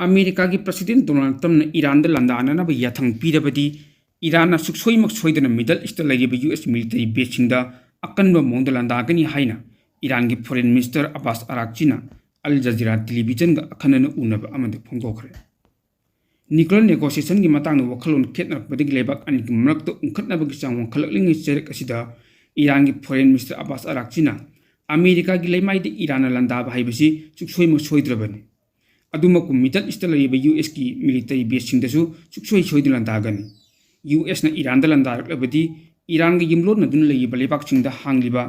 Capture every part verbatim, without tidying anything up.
ꯑꯃꯦꯔꯤꯀꯥꯒꯤ president Donald ꯇ꯭ꯔꯝꯞꯅ ꯏꯔꯥꯟꯗ ꯂꯥꯟꯗꯥꯅꯅꯕ ꯌꯥꯊꯪ ꯄꯤꯔꯕꯗꯤ, ꯏꯔꯥꯟꯅ ꯁꯨꯛꯁꯣꯏꯃꯛ ꯁꯣꯏꯗꯅ ꯃꯤꯗꯜ ꯏꯁꯇ ꯂꯩꯔꯤꯕ ꯌꯨ ꯑꯦꯁ ꯃꯤꯂꯤꯇꯔꯤ ꯕꯦꯖꯁꯤꯡꯗ ꯑꯀꯟꯕ ꯃꯑꯣꯡꯗ ꯂꯥꯟꯗꯥꯒꯅꯤ ꯍꯥꯏꯅ ꯏꯔꯥꯟꯒꯤ ꯐꯣꯔꯦꯟ ꯃꯤꯅꯤꯁꯇꯔ ꯑꯕꯥꯁ ꯑꯔꯥꯛꯆꯤꯅ ꯑꯜ ꯖꯖꯤꯔꯥ ꯇꯦꯂꯤꯚꯤꯖꯟꯒ ꯑꯈꯟꯅꯅ ꯎꯅꯕ ꯑꯃꯗ ꯐꯣꯡꯗꯣꯛꯈ꯭ꯔꯦ꯫ ꯅ꯭ꯌꯨꯀ꯭ꯂꯤꯌꯔ ꯅꯦꯒꯣꯁꯤꯌꯦꯁꯟꯒꯤ ꯃꯇꯥꯡꯗ ꯋꯥꯈꯜꯂꯣꯟ ꯈꯦꯠꯅꯔꯛꯄꯗꯒꯤ ꯂꯩꯕꯥꯛ ꯑꯅꯤꯒꯤ ꯃꯔꯛꯇ ꯎꯪꯈꯠꯅꯕꯒꯤ ꯆꯥꯡ ꯋꯥꯡꯈꯠꯂꯛꯂꯤꯉꯩ ꯆꯩꯔꯛ ꯑꯁꯤꯗ ꯏꯔꯥꯟꯒꯤ ꯐꯣꯔꯦꯟ ꯃꯤꯅꯤꯁꯇꯔ ꯑꯕꯥꯁ ꯑꯔꯥꯛꯆꯤꯅ ꯑꯃꯦꯔꯤꯀꯥꯒꯤ ꯂꯩꯃꯥꯏꯗ ꯏꯔꯥꯟꯅ ꯂꯥꯟꯗꯥꯕ ꯍꯥꯏꯕꯁꯤ ꯁꯨꯛꯁꯣꯏꯃꯛ ꯁꯣꯏꯗ꯭ꯔꯕꯅꯤ꯫ ꯑꯗꯨꯃꯛꯄꯨ ꯃꯤꯗꯜ ꯏꯁꯇ ꯂꯩꯔꯤꯕ ꯌꯨ ꯑꯦꯁꯀꯤ ꯃꯤꯂꯤꯇꯔꯤ ꯕꯦꯖꯁꯤꯡꯗꯁꯨ ꯁꯨꯛꯁꯣꯏ ꯁꯣꯏꯗꯅ ꯂꯥꯟꯗꯥꯒꯅꯤ꯫ ꯌꯨ ꯑꯦꯁꯅ ꯏꯔꯥꯟꯗ ꯂꯥꯟꯗꯥꯔꯛꯂꯕꯗꯤ ꯏꯔꯥꯟꯒ ꯌꯨꯝꯂꯣꯟꯅꯗꯨꯅ ꯂꯩꯔꯤꯕ ꯂꯩꯕꯥꯛꯁꯤꯡꯗ ꯍꯥꯡꯂꯤꯕ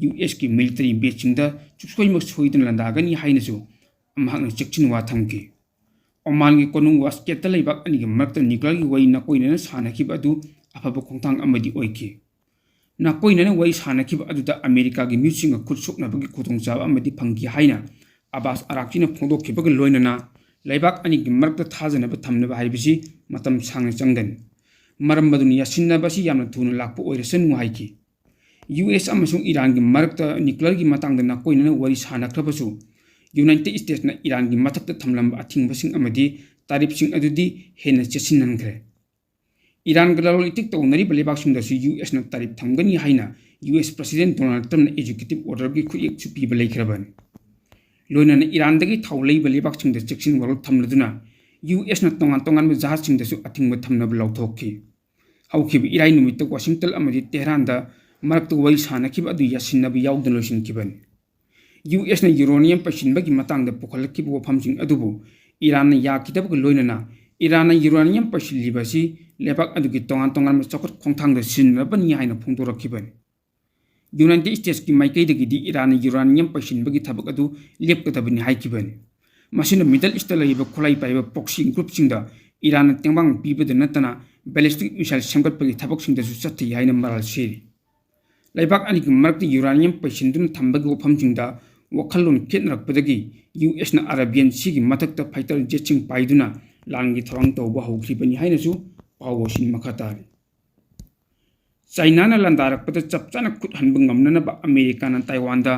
ꯌꯨ ꯑꯦꯁꯀꯤ ꯃꯤꯂꯤꯇꯔꯤ ꯕꯦꯖꯁꯤꯡꯗ ꯁꯨꯛꯁꯣꯏꯃꯛ ꯁꯣꯏꯗꯅ ꯂꯥꯟꯗꯥꯒꯅꯤ ꯍꯥꯏꯅꯁꯨ ꯃꯍꯥꯛꯅ ꯆꯦꯛꯁꯤꯟ ꯋꯥ ꯊꯝꯈꯤ꯫ ꯑꯣꯃꯥꯟꯒꯤ ꯀꯣꯅꯨꯡ ꯋꯥꯁꯀꯦꯠꯇ ꯂꯩꯕꯥꯛ ꯑꯅꯤꯒꯤ ꯃꯔꯛꯇ ꯅ꯭ꯌꯨꯀ꯭ꯂꯤꯌꯔꯒꯤ ꯋꯥꯔꯤ ꯅꯥꯀꯣꯏꯅꯅ ꯁꯥꯟꯅꯈꯤꯕ ꯑꯗꯨ ꯑꯐꯕ ꯈꯣꯡꯊꯥꯡ ꯑꯃꯗꯤ ꯑꯣꯏꯈꯤ꯫ ꯅꯥꯀꯣꯏꯅꯅ ꯋꯥꯔꯤ ꯁꯥꯟꯅꯈꯤꯕ ꯑꯗꯨꯗ ꯑꯃꯦꯔꯤꯀꯥꯒꯤ ꯃꯤꯑꯣꯏꯁꯤꯡꯒ ꯈꯨꯠ ꯁꯣꯛꯅꯕꯒꯤ ꯈꯨꯗꯣꯡꯆꯥꯕ ꯑꯃꯗꯤ ꯐꯪꯈꯤ ꯍꯥꯏꯅ ꯑꯕꯥꯁ ꯑꯔꯥꯛꯆꯤꯅ ꯐꯣꯡꯗꯣꯛꯈꯤꯕꯒ ꯂꯣꯏꯅꯅ ꯂꯩꯕꯥꯛ ꯑꯅꯤꯒꯤ ꯃꯔꯛꯇ ꯊꯥꯖꯅꯕ ꯊꯝꯅꯕ ꯍꯥꯏꯕꯁꯤ ꯃꯇꯝ ꯁꯥꯡꯅ ꯆꯪꯒꯅꯤ꯫ ꯃꯔꯝ ꯑꯗꯨꯅ ꯌꯥꯁꯤꯟꯅꯕ ꯑꯁꯤ ꯌꯥꯝꯅ ꯊꯨꯅ ꯂꯥꯛꯄ ꯑꯣꯏꯔꯁꯅꯨ ꯍꯥꯏꯈꯤ꯫ ꯌꯨ ꯑꯦꯁ ꯑꯃꯁꯨꯡ ꯏꯔꯥꯟꯒꯤ ꯃꯔꯛꯇ ꯅ꯭ꯌꯨꯀ꯭ꯂꯤꯌꯔꯒꯤ ꯃꯇꯥꯡꯗ ꯅꯥꯀꯣꯏꯅꯅ ꯋꯥꯔꯤ ꯁꯥꯟꯅꯈ꯭ꯔꯕꯁꯨ, ꯌꯨꯅꯥꯏꯇꯦꯗ ꯏꯁꯇꯦꯠꯁꯅ ꯏꯔꯥꯟꯒꯤ ꯃꯊꯛꯇ ꯊꯝꯂꯝꯕ ꯑꯊꯤꯡꯕꯁꯤꯡ ꯑꯃꯗꯤ ꯇꯥꯔꯤꯐꯁꯤꯡ ꯑꯗꯨꯗꯤ ꯍꯦꯟꯅ ꯆꯦꯠꯁꯤꯟꯍꯟꯈ꯭ꯔꯦ꯫ ꯏꯔꯥꯟꯒ ꯂꯂꯣꯟ ꯏꯇꯤꯛ ꯇꯧꯅꯔꯤꯕ ꯂꯩꯕꯥꯛꯁꯤꯡꯗꯁꯨ ꯌꯨ ꯑꯦꯁꯅ ꯇꯥꯔꯤꯐ ꯊꯝꯒꯅꯤ ꯍꯥꯏꯅ ꯌꯨ ꯑꯦꯁ ꯄ꯭ꯔꯁꯤꯗꯦꯟ ꯗꯣꯅꯥꯜꯗ ꯇ꯭ꯔꯝꯞꯅ ꯑꯦꯛꯖꯤꯀ꯭ꯌꯨꯇꯤꯚ ꯑꯣꯔꯗꯔꯒꯤ ꯈꯨꯠꯌꯦꯛꯁꯨ ꯄꯤꯕ ꯂꯩꯈ꯭ꯔꯕꯅꯤ꯫ ꯂꯣꯏꯅꯅ ꯏꯔꯥꯟꯗꯒꯤ ꯊꯥꯎ ꯂꯩꯕ ꯂꯩꯕꯥꯛꯁꯤꯡꯗ ꯆꯦꯛꯁꯤꯟ ꯋꯥꯔꯣꯜ ꯊꯝꯂꯗꯨꯅ ꯌꯨ ꯑꯦꯁꯅ ꯇꯣꯉꯥꯟ ꯇꯣꯉꯥꯟꯕ ꯖꯍꯥꯖꯁꯤꯡꯗꯁꯨ ꯑꯊꯤꯡꯕ ꯊꯝꯅꯕ ꯂꯥꯎꯊꯣꯛꯈꯤ꯫ ꯍꯧꯈꯤꯕ ꯏꯔꯥꯏ ꯅꯨꯃꯤꯠꯇ ꯋꯥꯁꯤꯡꯇꯟ ꯑꯃꯗꯤ ꯇꯦꯍꯔꯥꯟꯗ ꯃꯔꯛꯇ ꯋꯥꯔꯤ ꯁꯥꯅꯈꯤꯕ ꯑꯗꯨ ꯌꯥꯁꯤꯟꯅꯕ ꯌꯥꯎꯗꯅ ꯂꯣꯏꯁꯤꯟꯈꯤꯕꯅꯤ꯫ ꯌꯨ ꯑꯦꯁꯅ ꯌꯨꯔꯦꯅꯤꯌꯝ ꯄꯩꯁꯤꯟꯕꯒꯤ ꯃꯇꯥꯡꯗ ꯄꯨꯈꯠꯂꯛꯈꯤꯕ ꯋꯥꯐꯝꯁꯤꯡ ꯑꯗꯨꯕꯨ ꯏꯔꯥꯟꯅ ꯌꯥꯈꯤꯗꯕꯒ ꯂꯣꯏꯅꯅ ꯏꯔꯥꯟꯅ ꯌꯨꯔꯦꯅꯤꯌꯝ ꯄꯩꯁꯤꯜꯂꯤꯕ ꯑꯁꯤ ꯂꯩꯕꯥꯛ ꯑꯗꯨꯒꯤ ꯇꯣꯉꯥꯟ ꯇꯣꯉꯥꯟꯕ ꯆꯥꯎꯈꯠ ꯈꯣꯡꯊꯥꯡꯗ ꯁꯤꯖꯤꯟꯅꯔꯕꯅꯤ ꯍꯥꯏꯅ ꯐꯣꯡꯗꯣꯔꯛꯈꯤꯕꯅꯤ꯫ ꯌꯨꯅꯥꯏꯇꯦꯗ ꯏꯁꯇꯦꯠꯁꯀꯤ ꯃꯥꯏꯀꯩꯗꯒꯤꯗꯤ ꯏꯔꯥꯟꯅ ꯌꯨꯔꯦꯅꯤꯌꯝ ꯄꯩꯁꯤꯟꯕꯒꯤ ꯊꯕꯛ ꯑꯗꯨ ꯂꯦꯞꯀꯗꯕꯅꯤ ꯍꯥꯏꯈꯤꯕꯅꯤ꯫ ꯃꯁꯤꯅ ꯃꯤꯗꯜ ꯏꯁꯇ ꯂꯩꯔꯤꯕ ꯈꯨꯠꯂꯥꯏ ꯄꯥꯏꯕ ꯄ꯭ꯔꯣꯛꯁꯤ ꯒ꯭ꯔꯨꯞꯁꯤꯡꯗ ꯏꯔꯥꯟꯅ ꯇꯦꯡꯕꯥꯡ ꯄꯤꯕꯗ ꯅꯠꯇꯅ ꯕꯦꯂꯤꯁꯇꯤꯛ ꯃꯤꯁꯥꯏꯜ ꯁꯦꯝꯒꯠꯄꯒꯤ ꯊꯕꯛꯁꯤꯡꯗꯁꯨ ꯆꯠꯊꯩ ꯍꯥꯏꯅ ꯃꯔꯥꯜ ꯁꯤꯔꯤ꯫ ꯂꯩꯕꯥꯛ ꯑꯅꯤꯒꯤ ꯃꯔꯛꯇ ꯌꯨꯔꯦꯅꯤꯌꯝ ꯄꯩꯁꯤꯟꯗꯨꯅ ꯊꯝꯕꯒꯤ ꯋꯥꯐꯝꯁꯤꯡꯗ ꯋꯥꯈꯜꯂꯣꯟ ꯈꯦꯠꯅꯔꯛꯄꯗꯒꯤ ꯌꯨ ꯑꯦꯁꯅ ꯑꯔꯥꯕꯤꯌꯥꯟ ꯁꯤꯒꯤ ꯃꯊꯛꯇ ꯐꯥꯏꯇꯔ ꯖꯦꯠꯁꯤꯡ ꯄꯥꯏꯗꯨꯅ ꯂꯥꯟꯒꯤ ꯊꯧꯔꯥꯡ ꯇꯧꯕ ꯍꯧꯈ꯭ꯔꯤꯕꯅꯤ ꯍꯥꯏꯅꯁꯨ ꯄꯥꯎ ꯑꯁꯤꯅ ꯃꯈꯥ ꯇꯥꯔꯤ꯫ ꯆꯥꯏꯅꯥꯅ ꯂꯥꯟꯗꯥꯔꯛꯄꯗ ꯆꯞ ꯆꯥꯅ ꯈꯨꯠ ꯍꯟꯕ ꯉꯝꯅꯅꯕ ꯑꯃꯦꯔꯤꯀꯥꯅ ꯇꯥꯏꯋꯥꯟꯗ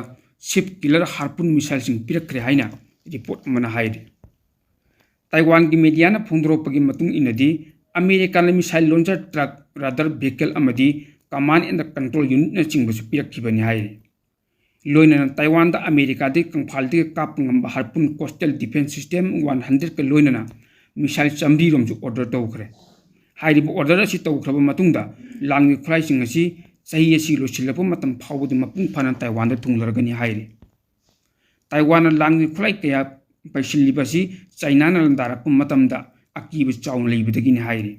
ꯁꯤꯞ ꯀꯤꯂꯔ ꯍꯥꯔꯄꯨꯟ ꯃꯤꯁꯥꯏꯜꯁꯤꯡ ꯄꯤꯔꯛꯈ꯭ꯔꯦ ꯍꯥꯏꯅ ꯔꯤꯄꯣꯔꯠ ꯑꯃꯅ ꯍꯥꯏꯔꯤ꯫ ꯇꯥꯏꯋꯥꯟꯒꯤ ꯃꯦꯗꯤꯌꯥꯅ ꯐꯣꯡꯗꯣꯔꯛꯄꯒꯤ ꯃꯇꯨꯡ ꯏꯟꯅꯗꯤ, ꯑꯃꯦꯔꯤꯀꯥꯅ missile launcher, truck, radar vehicle ꯑꯃꯗꯤ command and control unitꯅꯆꯤꯡꯕꯁꯨ ꯄꯤꯔꯛꯈꯤꯕꯅꯤ ꯍꯥꯏꯔꯤ꯫ ꯂꯣꯏꯅꯅ ꯇꯥꯏꯋꯥꯟꯗ ꯑꯃꯦꯔꯤꯀꯥꯗꯒꯤ ꯀꯪꯐꯥꯜꯗꯒꯤ ꯀꯥꯞꯄ ꯉꯝꯕ Harpoon coastal defense system one hundredꯀ ꯂꯣꯏꯅꯅ missile ꯆꯥꯝꯃꯔꯤ ꯔꯣꯝꯁꯨ order ꯇꯧꯈ꯭ꯔꯦ꯫ ꯍꯥꯏꯔꯤꯕ order ꯑꯁꯤ ꯇꯧꯈ꯭ꯔꯕ ꯃꯇꯨꯡꯗ, ꯂꯥꯟꯒꯤ ꯈꯨꯠꯂꯥꯏꯁꯤꯡ ꯑꯁꯤ ꯆꯍꯤ ꯑꯁꯤ ꯂꯣꯏꯁꯤꯜꯂꯛꯄ ꯃꯇꯝ ꯐꯥꯎꯕꯗ ꯃꯄꯨꯡ ꯐꯥꯅ ꯇꯥꯏꯋꯥꯟꯗ ꯊꯨꯡꯂꯔꯒꯅꯤ ꯍꯥꯏꯔꯤ꯫ ꯇꯥꯏꯋꯥꯟꯅ ꯂꯥꯟꯒꯤ ꯈꯨꯠꯂꯥꯏ ꯀꯌꯥ ꯄꯩꯁꯤꯜꯂꯤꯕ ꯑꯁꯤ ꯆꯥꯏꯅꯥꯅ ꯂꯥꯟꯗꯥꯔꯛꯄ ꯃꯇꯝꯗ ꯑꯀꯤꯕ ꯆꯥꯎꯅ ꯂꯩꯕꯗꯒꯤꯅꯤ ꯍꯥꯏꯔꯤ꯫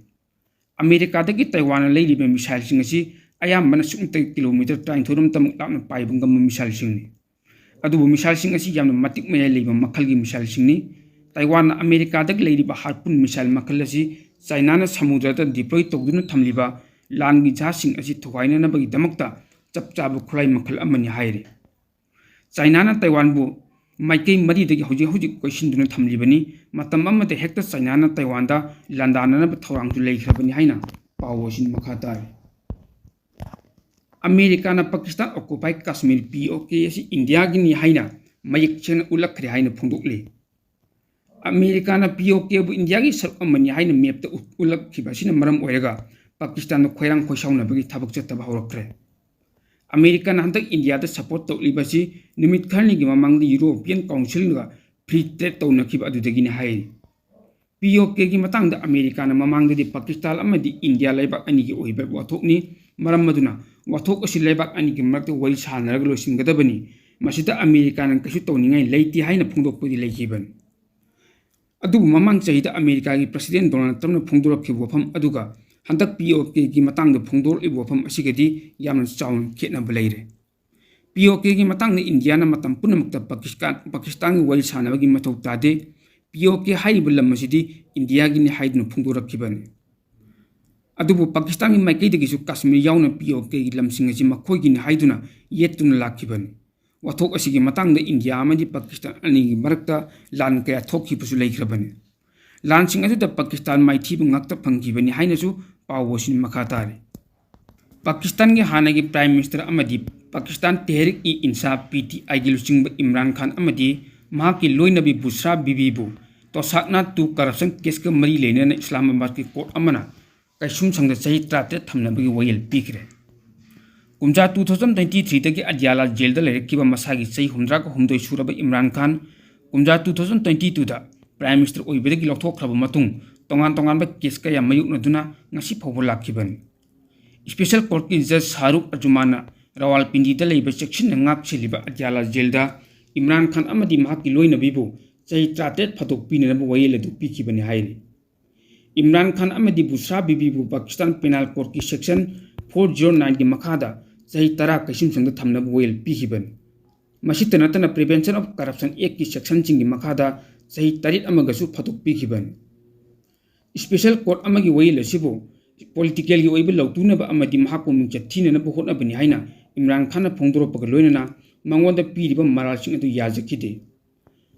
ꯑꯃꯦꯔꯤꯀꯥꯗꯒꯤ ꯇꯥꯏꯋꯥꯟꯅ ꯂꯩꯔꯤꯕ missileꯁꯤꯡ ꯑꯁꯤ ꯑꯌꯥꯝꯕꯅ ꯁꯨꯞꯅꯇꯒꯤ kilometre ꯇꯔꯥꯅꯤꯊꯣꯏ ꯔꯣꯝꯇꯃꯛ ꯂꯥꯞꯅ ꯄꯥꯏꯕ ꯉꯝꯕ missileꯁꯤꯡꯅꯤ꯫ ꯑꯗꯨꯕꯨ missileꯁꯤꯡ ꯑꯁꯤ ꯌꯥꯝꯅ ꯃꯇꯤꯛ ꯃꯌꯥꯏ ꯂꯩꯕ ꯃꯈꯜꯒꯤ missileꯁꯤꯡꯅꯤ꯫ ꯇꯥꯏꯋꯥꯟꯅ ꯑꯃꯦꯔꯤꯀꯥꯗꯒꯤ ꯂꯩꯔꯤꯕ Harpoon missile ꯃꯈꯜ ꯑꯁꯤ ꯆꯥꯏꯅꯥꯅ ꯁꯃꯨꯗ꯭ꯔꯗ deploy ꯇꯧꯗꯨꯅ ꯊꯝꯂꯤꯕ ꯂꯥꯟꯒꯤ ꯖꯍꯥꯖꯁꯤꯡ ꯑꯁꯤ ꯊꯨꯒꯥꯏꯅꯅꯕꯒꯤꯗꯃꯛꯇ ꯆꯞ ꯆꯥꯕ ꯈꯨꯠꯂꯥꯏ ꯃꯈꯜ ꯑꯃꯅꯤ ꯍꯥꯏꯔꯤ꯫ ꯆꯥꯏꯅꯥꯅ ꯇꯥꯏꯋꯥꯟꯕꯨ ꯃꯥꯏꯀꯩ ꯃꯔꯤꯗꯒꯤ ꯍꯧꯖꯤꯛ ꯍꯧꯖꯤꯛ ꯀꯣꯏꯁꯤꯟꯗꯨꯅ ꯊꯝꯂꯤꯕꯅꯤ꯫ ꯃꯇꯝ ꯑꯃꯗ ꯍꯦꯛꯇ ꯆꯥꯏꯅꯥꯅ ꯇꯥꯏꯋꯥꯟꯗ ꯂꯥꯟꯗꯥꯅꯅꯕ ꯊꯧꯔꯥꯡꯁꯨ ꯂꯩꯈ꯭ꯔꯕꯅꯤ ꯍꯥꯏꯅ ꯄꯥꯎ ꯑꯁꯤꯅ ꯃꯈꯥ ꯇꯥꯔꯤ꯫ ꯑꯃꯦꯔꯤꯀꯥꯅ Pakistan occupied Kashmir, P O K, ꯑꯁꯤ ꯏꯟꯗꯤꯌꯥꯒꯤꯅꯤ ꯍꯥꯏꯅ ꯃꯌꯦꯛ ꯁꯦꯡꯅ ꯎꯠꯂꯛꯈ꯭ꯔꯦ ꯍꯥꯏꯅ ꯐꯣꯡꯗꯣꯛꯂꯤ꯫ ꯑꯃꯦꯔꯤꯀꯥꯅ P O Kꯕꯨ ꯏꯟꯗꯤꯌꯥꯒꯤ ꯁꯔꯨꯛ ꯑꯃꯅꯤ ꯍꯥꯏꯅ mapꯇ ꯎꯠ-, ꯎꯠꯂꯛꯈꯤꯕ ꯑꯁꯤꯅ ꯃꯔꯝ ꯑꯣꯏꯔꯒ ꯄꯥꯀꯤꯁꯇꯥꯟꯗ ꯈꯣꯏꯔꯥꯡ ꯈꯣꯏꯁꯥꯎꯅꯕꯒꯤ ꯊꯕꯛ ꯆꯠꯊꯕ ꯍꯧꯔꯛꯈ꯭ꯔꯦ꯫ ꯑꯃꯦꯔꯤꯀꯥꯅ ꯍꯟꯗꯛ ꯏꯟꯗꯤꯌꯥꯗ support ꯇꯧꯂꯤꯕꯁꯤ ꯅꯨꯃꯤꯠ ꯈꯔꯅꯤꯒꯤ ꯃꯃꯥꯡꯗ European Councilꯒ free trade ꯇꯧꯅꯈꯤꯕ ꯑꯗꯨꯗꯒꯤꯅꯤ ꯍꯥꯏꯔꯤ꯫ P O Kꯒꯤ ꯃꯇꯥꯡꯗ ꯑꯃꯦꯔꯤꯀꯥꯅ ꯃꯃꯥꯡꯗꯗꯤ ꯄꯥꯀꯤꯁꯇꯥꯟ ꯑꯃꯗꯤ ꯏꯟꯗꯤꯌꯥ ꯂꯩꯕꯥꯛ ꯑꯅꯤꯒꯤ ꯑꯣꯏꯕ ꯋꯥꯊꯣꯛꯅꯤ꯫ ꯃꯔꯝ ꯑꯗꯨꯅ ꯋꯥꯊꯣꯛ ꯑꯁꯤ ꯂꯩꯕꯥꯛ ꯑꯅꯤꯒꯤ ꯃꯔꯛꯇ ꯋꯥꯔꯤ ꯁꯥꯅꯔꯒ ꯂꯣꯏꯁꯤꯟꯒꯗꯕꯅꯤ꯫ ꯃꯁꯤꯗ ꯑꯃꯦꯔꯤꯀꯥꯅ ꯀꯩꯁꯨ ꯇꯧꯅꯤꯡꯉꯥꯏ ꯂꯩꯇꯦ ꯍꯥꯏꯅ ꯐꯣꯡꯗꯣꯛꯄꯗꯤ ꯂꯩꯈꯤꯕꯅꯤ꯫ ꯑꯗꯨꯕꯨ ꯃꯃꯥꯡ ꯆꯍꯤꯗ ꯑꯃꯦꯔꯤꯀꯥꯒꯤ President Donald Trumpꯅ ꯐꯣꯡꯗꯣꯔꯛꯈꯤꯕ ꯋꯥꯐꯝ ꯑꯗꯨꯒ ꯍꯟꯗꯛ P O Kꯒꯤ ꯃꯇꯥꯡꯗ ꯐꯣꯡꯗꯣꯔꯛꯂꯤꯕ ꯋꯥꯐꯝ ꯑꯁꯤꯒꯗꯤ ꯌꯥꯝꯅ ꯆꯥꯎꯅ ꯈꯦꯠꯅꯕ ꯂꯩꯔꯦ꯫ P O Kꯒꯤ ꯃꯇꯥꯡꯗ ꯏꯟꯗꯤꯌꯥꯅ ꯃꯇꯝ ꯄꯨꯝꯅꯃꯛꯇ ꯄꯥꯀꯤꯁꯇꯥꯟ, ꯄꯥꯀꯤꯁꯇꯥꯟꯒꯤ ꯋꯥꯔꯤ ꯁꯥꯟꯅꯕꯒꯤ ꯃꯊꯧ ꯇꯥꯗꯦ꯫ P O K ꯍꯥꯏꯔꯤꯕ ꯂꯝ ꯑꯁꯤꯗꯤ ꯏꯟꯗꯤꯌꯥꯒꯤꯅꯤ ꯍꯥꯏꯗꯨꯅ ꯐꯣꯡꯗꯣꯔꯛꯈꯤꯕꯅꯤ꯫ ꯑꯗꯨꯕꯨ ꯄꯥꯀꯤꯁꯇꯥꯟꯒꯤ ꯃꯥꯏꯀꯩꯗꯒꯤꯁꯨ ꯀꯥꯁꯃꯤꯔ ꯌꯥꯎꯅ P O Kꯒꯤ ꯂꯝꯁꯤꯡ ꯑꯁꯤ ꯃꯈꯣꯏꯒꯤꯅꯤ ꯍꯥꯏꯗꯨꯅ ꯌꯦꯠꯇꯨꯅ ꯂꯥꯛꯈꯤꯕꯅꯤ꯫ ꯋꯥꯊꯣꯛ ꯑꯁꯤꯒꯤ ꯃꯇꯥꯡꯗ ꯏꯟꯗꯤꯌꯥ ꯑꯃꯗꯤ ꯄꯥꯀꯤꯁꯇꯥꯟ ꯑꯅꯤꯒꯤ ꯃꯔꯛꯇ ꯂꯥꯟ ꯀꯌꯥ ꯊꯣꯛꯈꯤꯕꯁꯨ ꯂꯩꯈ꯭ꯔꯕꯅꯤ꯫ ꯂꯥꯟꯁꯤꯡ ꯑꯗꯨꯗ ꯄꯥꯀꯤꯁꯇꯥꯟ ꯃꯥꯏꯊꯤꯕ ꯉꯥꯛꯇ ꯐꯪꯈꯤꯕꯅꯤ ꯍꯥꯏꯅꯁꯨ ꯄꯥꯎ ꯑꯁꯤꯅ ꯃꯈꯥ ꯇꯥꯔꯤ꯫ ꯄꯥꯀꯤꯁꯇꯥꯟꯒꯤ ꯍꯥꯟꯅꯒꯤ Prime Minister ꯑꯃꯗꯤ ꯄꯥꯀꯤꯁꯇꯥꯟ ꯇꯦꯍꯔꯤꯛ-ꯏ-ꯏꯟꯁꯥꯐ, P T Iꯒꯤ ꯂꯨꯆꯤꯡꯕ ꯏꯝꯔꯥꯟ ꯈꯥꯟ ꯑꯃꯗꯤ ꯃꯍꯥꯛꯀꯤ ꯂꯣꯏꯅꯕꯤ ꯕꯨꯁ꯭ꯔꯥ ꯕꯤꯕꯤꯕꯨ ꯇꯣꯁꯥꯛꯅꯥ ꯇꯨ ꯀꯔꯞꯁꯟ ꯀꯦꯁꯀ ꯃꯔꯤ ꯂꯩꯅꯅ ꯏꯁꯂꯥꯃꯥꯕꯥꯗꯀꯤ ꯀꯣꯔꯠ ꯑꯃꯅ ꯀꯩꯁꯨꯝꯁꯪꯗ ꯆꯍꯤ ꯇꯔꯥꯇꯔꯦꯠ ꯊꯝꯅꯕꯒꯤ ꯋꯥꯌꯦꯜ ꯄꯤꯈ꯭ꯔꯦ꯫ ꯀꯨꯝꯖꯥ ꯇꯨ ꯊꯥꯎꯖꯟ ꯇ꯭ꯋꯦꯟꯇꯤ ꯊ꯭ꯔꯤꯗꯒꯤ ꯑꯗꯤꯌꯥꯂꯥ ꯖꯦꯜꯗ ꯂꯩꯔꯛꯈꯤꯕ ꯃꯁꯥꯒꯤ ꯆꯍꯤ ꯍꯨꯝꯗ꯭ꯔꯥꯒ ꯍꯨꯝꯗꯣꯏ ꯁꯨꯔꯕ ꯏꯝꯔꯥꯟ ꯈꯥꯟ ꯀꯨꯝꯖꯥ ꯇꯨ ꯊꯥꯎꯖꯟ ꯇ꯭ꯋꯦꯟꯇꯤ ꯇꯨꯗ ꯄ꯭ꯔꯥꯏꯝ ꯃꯤꯅꯤꯁꯇꯔ ꯑꯣꯏꯕꯗꯒꯤ ꯂꯧꯊꯣꯛꯈ꯭ꯔꯕ ꯃꯇꯨꯡ ꯇꯣꯉꯥꯟ ꯇꯣꯉꯥꯟꯕ ꯀꯦꯁ ꯀꯌꯥ ꯃꯥꯌꯣꯛꯅꯗꯨꯅ ꯉꯁꯤ ꯐꯥꯎꯕ ꯂꯥꯛꯈꯤꯕꯅꯤ꯫ ꯏꯁꯄꯦꯁꯦꯜ ꯀꯣꯔꯠꯀꯤ ꯖꯖ ꯁꯥꯍꯔꯨꯈ ꯑꯔꯖꯨꯃꯥꯟꯅ ꯔꯥꯋꯥꯜꯄꯤꯟꯗꯤꯗ ꯂꯩꯕ ꯆꯦꯛꯁꯤꯟꯅ ꯉꯥꯛ ꯁꯦꯜꯂꯤꯕ ꯑꯗꯤꯌꯥꯂꯥ ꯖꯦꯜꯗ ꯏꯝꯔꯥꯟ ꯈꯥꯟ ꯑꯃꯗꯤ ꯃꯍꯥꯛꯀꯤ ꯂꯣꯏꯅꯕꯤꯕꯨ ꯆꯍꯤ ꯇꯔꯥꯇꯔꯦꯠ ꯐꯥꯗꯣꯛ ꯄꯤꯅꯅꯕ ꯋꯥꯌꯦꯜ ꯑꯗꯨ ꯄꯤꯈꯤꯕꯅꯤ ꯍꯥꯏꯔꯤ꯫ ꯏꯝꯔꯥꯟ ꯈꯥꯟ ꯑꯃꯗꯤ ꯕꯨꯁ꯭ꯔꯥ ꯕꯤꯕꯤꯕꯨ ꯄꯥꯀꯤꯁꯇꯥꯟ ꯄꯦꯅꯥꯜ ꯀꯣꯔꯠꯀꯤ ꯁꯦꯛꯁꯟ ꯐꯣꯔ ꯖꯤꯔꯣ ꯅꯥꯏꯟꯒꯤ ꯃꯈꯥꯗ ꯆꯍꯤ ꯇꯔꯥ ꯀꯩꯁꯨꯝꯁꯪꯗ ꯊꯝꯅꯕ ꯋꯥꯌꯦꯜ ꯄꯤꯈꯤꯕꯅꯤ꯫ ꯃꯁꯤꯇ ꯅꯠꯇꯅ Prevention of Corruption Actꯀꯤ ꯁꯦꯛꯁꯟꯁꯤꯡꯒꯤ ꯃꯈꯥꯗ ꯆꯍꯤ ꯇꯔꯦꯠ ꯑꯃꯒꯁꯨ ꯐꯥꯗꯣꯛ ꯄꯤꯈꯤꯕꯅꯤ꯫ ꯏꯁꯄꯦꯁꯦꯜ ꯀꯣꯔꯠ ꯑꯃꯒꯤ ꯋꯥꯌꯦꯜ ꯑꯁꯤꯕꯨ ꯄꯣꯂꯤꯇꯤꯀꯦꯜꯒꯤ ꯑꯣꯏꯕ ꯂꯧꯇꯨꯅꯕ ꯑꯃꯗꯤ ꯃꯍꯥꯛꯄꯨ ꯃꯤꯡꯆꯠ ꯊꯤꯅꯅꯕ ꯍꯣꯠꯅꯕꯅꯤ ꯍꯥꯏꯅ ꯏꯝꯔꯥꯟ ꯈꯥꯟꯅ ꯐꯣꯡꯗꯣꯔꯛꯄꯒ ꯂꯣꯏꯅꯅ ꯃꯉꯣꯟꯗ ꯄꯤꯔꯤꯕ ꯃꯔꯥꯜꯁꯤꯡ ꯑꯗꯨ ꯌꯥꯖꯈꯤꯗꯦ꯫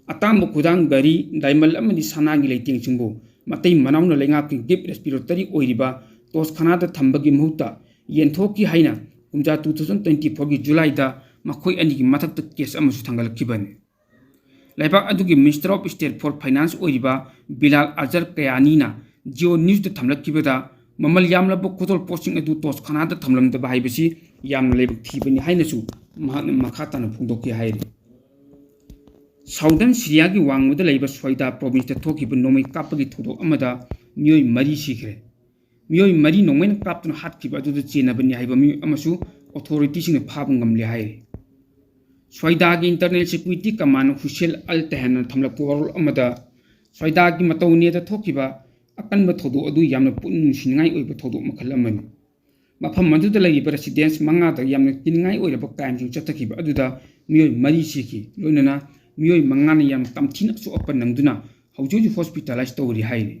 ꯑꯇꯥꯡꯕ ꯈꯨꯗꯥꯡ, ꯒꯥꯔꯤ, ꯗꯥꯏꯃꯟ ꯑꯃꯗꯤ ꯁꯅꯥꯒꯤ ꯂꯩꯇꯦꯡꯁꯤꯡꯕꯨ ꯃꯇꯩ ꯃꯅꯥꯎꯅ ꯂꯩꯉꯥꯛꯀꯤ ꯒꯤꯐ ꯔꯦꯁꯄꯤꯔꯦꯇꯔꯤ ꯑꯣꯏꯔꯤꯕ ꯇꯣꯁꯈꯥꯅꯥꯗ ꯊꯝꯕꯒꯤ ꯃꯍꯨꯠꯇ ꯌꯦꯟꯊꯣꯛꯈꯤ ꯍꯥꯏꯅ ꯀꯨꯝꯖꯥ ꯇꯨ ꯊꯥꯎꯖꯟ ꯇ꯭ꯋꯦꯟꯇꯤ ꯐꯣꯔꯒꯤ ꯖꯨꯂꯥꯏꯗ ꯃꯈꯣꯏ ꯑꯅꯤꯒꯤ ꯃꯊꯛꯇ ꯀꯦꯁ ꯑꯃꯁꯨ ꯊꯥꯡꯒꯠꯂꯛꯈꯤꯕꯅꯤ꯫ ꯂꯩꯕꯥꯛ ꯑꯗꯨꯒꯤ Minister of State for Finance ꯑꯣꯏꯔꯤꯕ ꯕꯤꯂꯥꯜ ꯑꯖꯔ ꯀꯌꯥꯅꯤꯅ ꯖꯤꯑꯣ ꯅ꯭ꯌꯨꯁꯇ ꯊꯝꯂꯛꯈꯤꯕꯗ, ꯃꯃꯜ ꯌꯥꯝꯂꯕ ꯈꯨꯗꯣꯜ ꯄꯣꯠꯁꯤꯡ ꯑꯗꯨ ꯇꯣꯁꯈꯥꯅꯥꯗ ꯊꯝꯂꯝꯗꯕ ꯍꯥꯏꯕꯁꯤ ꯌꯥꯝꯅ ꯂꯥꯏꯕꯛ ꯊꯤꯕꯅꯤ ꯍꯥꯏꯅꯁꯨ ꯃꯍꯥꯛꯅ ꯃꯈꯥ ꯇꯥꯅ ꯐꯣꯡꯗꯣꯛꯈꯤ ꯍꯥꯏꯔꯤ꯫ ꯁꯥꯎꯗꯔꯟ ꯁꯤꯔꯤꯌꯥꯒꯤ ꯋꯥꯡꯃꯗ ꯂꯩꯕ ꯁ꯭ꯋꯥꯏꯗꯥ ꯄ꯭ꯔꯣꯚꯤꯟꯁꯇ ꯊꯣꯛꯈꯤꯕ ꯅꯣꯡꯃꯩ ꯀꯥꯞꯄꯒꯤ ꯊꯧꯗꯣꯛ ꯑꯃꯗ ꯃꯤꯑꯣꯏ ꯃꯔꯤ ꯁꯤꯈ꯭ꯔꯦ꯫ ꯃꯤꯑꯣꯏ ꯃꯔꯤ ꯅꯣꯡꯃꯩꯅ ꯀꯥꯞꯇꯨꯅ ꯍꯥꯠꯈꯤꯕ ꯑꯗꯨꯗ ꯆꯦꯟꯅꯕꯅꯤ ꯍꯥꯏꯕ ꯃꯤꯑꯣꯏ ꯑꯃꯁꯨ ꯑꯣꯊꯣꯔꯤꯇꯤꯁꯤꯡꯅ ꯐꯥꯕ ꯉꯝꯂꯦ ꯍꯥꯏꯔꯤ꯫ ꯁ꯭ꯋꯥꯏꯗꯥꯒꯤ Internal Security Command ꯍꯨꯁꯦꯜ ꯑꯜ ꯇꯍꯦꯟꯅ ꯊꯝꯂꯛꯄ ꯋꯥꯔꯣꯜ ꯑꯃꯗ, ꯁ꯭ꯋꯥꯏꯗꯥꯒꯤ ꯃꯇꯧ ꯅꯦꯗ ꯊꯣꯛꯈꯤꯕ ꯑꯀꯟꯕ ꯊꯧꯗꯣꯛ ꯑꯗꯨ ꯌꯥꯝꯅ ꯄꯨꯛꯅꯤꯡ ꯅꯨꯡꯁꯤꯅꯤꯡꯉꯥꯏ ꯑꯣꯏꯕ ꯊꯧꯗꯣꯛ ꯃꯈꯜ ꯑꯃꯅꯤ꯫ ꯃꯐꯝ ꯑꯗꯨꯗ ꯂꯩꯔꯤꯕ ꯔꯦꯁꯤꯗꯦꯟꯁ ꯃꯉꯥꯗ ꯌꯥꯝꯅ ꯀꯤꯅꯤꯡꯉꯥꯏ ꯑꯣꯏꯔꯕ ꯀ꯭ꯔꯥꯏꯝꯁꯤꯡ ꯆꯠꯊꯈꯤꯕ ꯑꯗꯨꯗ ꯃꯤꯑꯣꯏ ꯃꯔꯤ ꯁꯤꯈꯤ, ꯂꯣꯏꯅꯅ ꯃꯤꯑꯣꯏ ꯃꯉꯥꯅ ꯌꯥꯝꯅ ꯇꯝꯊꯤꯅ ꯑꯁꯣꯛ ꯑꯄꯟ ꯅꯪꯗꯨꯅ ꯍꯧꯖꯤꯛ ꯍꯧꯖꯤꯛ ꯍꯣꯁꯄꯤꯇꯥꯂꯥꯏꯁ ꯇꯧꯔꯤ ꯍꯥꯏꯔꯤ꯫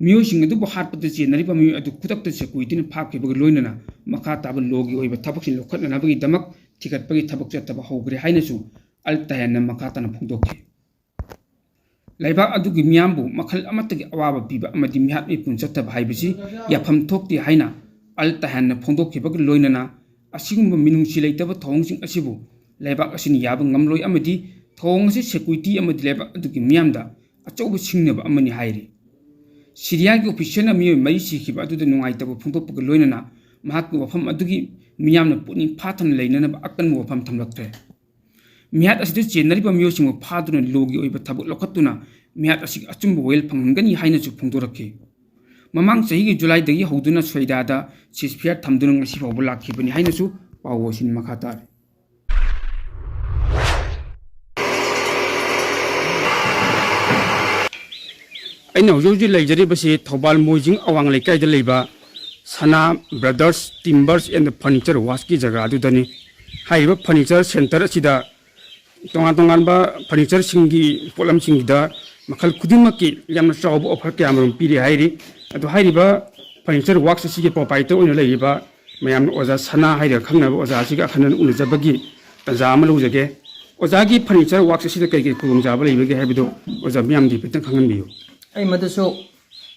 ꯃꯤꯑꯣꯏꯁꯤꯡ ꯑꯗꯨꯕꯨ ꯍꯥꯠꯄꯗ ꯆꯦꯟꯅꯔꯤꯕ ꯃꯤꯑꯣꯏ ꯑꯗꯨ ꯈꯨꯗꯛꯇ ꯁꯦꯀ꯭ꯌꯨꯔꯤꯇꯤꯅ ꯐꯥꯈꯤꯕꯒ ꯂꯣꯏꯅꯅ ꯃꯈꯥ ꯇꯥꯕ ꯂꯣꯒꯤ ꯑꯣꯏꯕ ꯊꯕꯛꯁꯤꯡ ꯂꯧꯈꯠꯅꯅꯕꯒꯤꯗꯃꯛ ꯊꯤꯒꯠꯄꯒꯤ ꯊꯕꯛ ꯆꯠꯊꯕ ꯍꯧꯈ꯭ꯔꯦ ꯍꯥꯏꯅꯁꯨ ꯑꯜ ꯇꯍꯦꯟꯅ ꯃꯈꯥ ꯇꯥꯅ ꯐꯣꯡꯗꯣꯛꯈꯤ꯫ ꯂꯩꯕꯥꯛ ꯑꯗꯨꯒꯤ ꯃꯤꯌꯥꯝꯕꯨ ꯃꯈꯜ ꯑꯃꯠꯇꯒꯤ ꯑꯋꯥꯕ ꯄꯤꯕ ꯑꯃꯗꯤ ꯃꯤꯍꯥꯠ ꯃꯤꯄꯨꯟ ꯆꯠꯊꯕ ꯍꯥꯏꯕꯁꯤ ꯌꯥꯐꯝ ꯊꯣꯛꯇꯦ ꯍꯥꯏꯅ ꯑꯜ ꯇꯍꯦꯟꯅ ꯐꯣꯡꯗꯣꯛꯈꯤꯕꯒ ꯂꯣꯏꯅꯅ, ꯑꯁꯤꯒꯨꯝꯕ ꯃꯤꯅꯨꯡꯁꯤ ꯂꯩꯇꯕ ꯊꯧꯑꯣꯡꯁꯤꯡ ꯑꯁꯤꯕꯨ ꯂꯩꯕꯥꯛ ꯑꯁꯤꯅ ꯌꯥꯕ ꯉꯝꯂꯣꯏ ꯑꯃꯗꯤ ꯊꯧꯑꯣꯡ ꯑꯁꯤ ꯁꯦꯀ꯭ꯌꯨꯔꯤꯇꯤ ꯑꯃꯗꯤ ꯂꯩꯕꯥꯛ ꯑꯗꯨꯒꯤ ꯃꯤꯌꯥꯝꯗ ꯑꯆꯧꯕ ꯁꯤꯡꯅꯕ ꯑꯃꯅꯤ ꯍꯥꯏꯔꯤ꯫ ꯁꯤꯔꯤꯌꯥꯒꯤ ꯑꯣꯐꯤꯁꯤꯌꯦꯜꯅ ꯃꯤꯑꯣꯏ ꯃꯔꯤ ꯁꯤꯈꯤꯕ ꯑꯗꯨꯗ ꯅꯨꯡꯉꯥꯏꯇꯕ ꯐꯣꯡꯗꯣꯛꯄꯒ ꯂꯣꯏꯅꯅ ꯃꯍꯥꯛꯀꯤ ꯋꯥꯐꯝ ꯑꯗꯨꯒꯤ ꯃꯤꯌꯥꯝꯅ ꯄꯨꯛꯅꯤꯡ ꯐꯥꯊꯅ ꯂꯩꯅꯅꯕ ꯑꯀꯟꯕ ꯋꯥꯐꯝ ꯊꯝꯂꯛꯈ꯭ꯔꯦ꯫ ꯃꯤꯍꯥꯠ ꯑꯁꯤꯗ ꯆꯦꯟꯅꯔꯤꯕ ꯃꯤꯑꯣꯏꯁꯤꯡꯕꯨ ꯐꯥꯗꯨꯅ ꯂꯣꯒꯤ ꯑꯣꯏꯕ ꯊꯕꯛ ꯂꯧꯈꯠꯇꯨꯅ ꯃꯤꯍꯥꯠ ꯑꯁꯤꯒꯤ ꯑꯆꯨꯝꯕ ꯋꯥꯌꯦꯜ ꯐꯪꯍꯟꯒꯅꯤ ꯍꯥꯏꯅꯁꯨ ꯐꯣꯡꯗꯣꯔꯛꯈꯤ꯫ ꯃꯃꯥꯡ ꯆꯍꯤꯒꯤ ꯖꯨꯂꯥꯏꯗꯒꯤ ꯍꯧꯗꯨꯅ ꯁ꯭ꯋꯦꯗꯥꯗ ꯁꯤꯁꯐꯤꯌꯥꯔ ꯊꯝꯗꯨꯅ ꯉꯁꯤ ꯐꯥꯎꯕ ꯂꯥꯛꯈꯤꯕꯅꯤ ꯍꯥꯏꯅꯁꯨ ꯄꯥꯎ ꯑꯁꯤꯅ ꯃꯈꯥ ꯇꯥꯔꯤ꯫ ꯑꯩꯅ ꯍꯧꯖꯤꯛ ꯍꯧꯖꯤꯛ ꯂꯩꯖꯔꯤꯕꯁꯤ ꯊꯧꯕꯥꯜ ꯃꯣꯏꯖꯤꯡ ꯑꯋꯥꯡ ꯂꯩꯀꯥꯏꯗ ꯂꯩꯕ ꯁꯅꯥ ꯕ꯭ꯔꯗꯔꯁ ꯇꯤꯝꯕꯔꯁ ꯑꯦꯟ ꯐꯔꯅꯤꯆꯔ ꯋꯥꯔꯛꯁꯀꯤ ꯖꯒꯥ ꯑꯗꯨꯗꯅꯤ꯫ ꯍꯥꯏꯔꯤꯕ ꯐꯔꯅꯤꯆꯔ ꯁꯦꯟꯇꯔ ꯑꯁꯤꯗ ꯇꯣꯉꯥꯟ ꯇꯣꯉꯥꯟꯕ ꯐꯔꯅꯤꯆꯔꯁꯤꯡꯒꯤ ꯄꯣꯠꯂꯝꯁꯤꯡꯁꯤꯗ ꯃꯈꯜ ꯈꯨꯗꯤꯡꯃꯛꯀꯤ ꯌꯥꯝꯅ ꯆꯥꯎꯕ ꯑꯣꯐꯔ ꯀꯌꯥ ꯑꯃꯔꯣꯝ ꯄꯤꯔꯤ ꯍꯥꯏꯔꯤ꯫ ꯑꯗꯣ ꯍꯥꯏꯔꯤꯕ ꯐꯔꯅꯤꯆꯔ ꯋꯥꯔꯛꯁ ꯑꯁꯤꯒꯤ ꯄ꯭ꯔꯣꯄꯥꯏꯇꯔ ꯑꯣꯏꯅ ꯂꯩꯔꯤꯕ ꯃꯌꯥꯝꯅ ꯑꯣꯖꯥ ꯁꯅꯥ ꯍꯥꯏꯔꯒ ꯈꯪꯅꯕ ꯑꯣꯖꯥ ꯑꯁꯤꯒ ꯑꯈꯟꯅꯅ ꯎꯅꯖꯕꯒꯤ ꯇꯥꯟꯖꯥ ꯑꯃ ꯂꯧꯖꯒꯦ꯫ ꯑꯣꯖꯥꯒꯤ ꯐꯔꯅꯤꯆꯔ ꯋꯥꯔꯛꯁ ꯑꯁꯤꯗ ꯀꯩ ꯀꯩ ꯈꯨꯗꯣꯡꯆꯥꯕ ꯂꯩꯕꯒꯦ ꯍꯥꯏꯕꯗꯨ ꯑꯣꯖꯥ ꯃꯤꯌꯥꯝꯗ ꯍꯥꯏꯐꯦꯠꯇꯪ ꯈꯪꯍꯟꯕꯤꯌꯨ꯫ ꯑꯩ ꯃꯗꯨꯁꯨ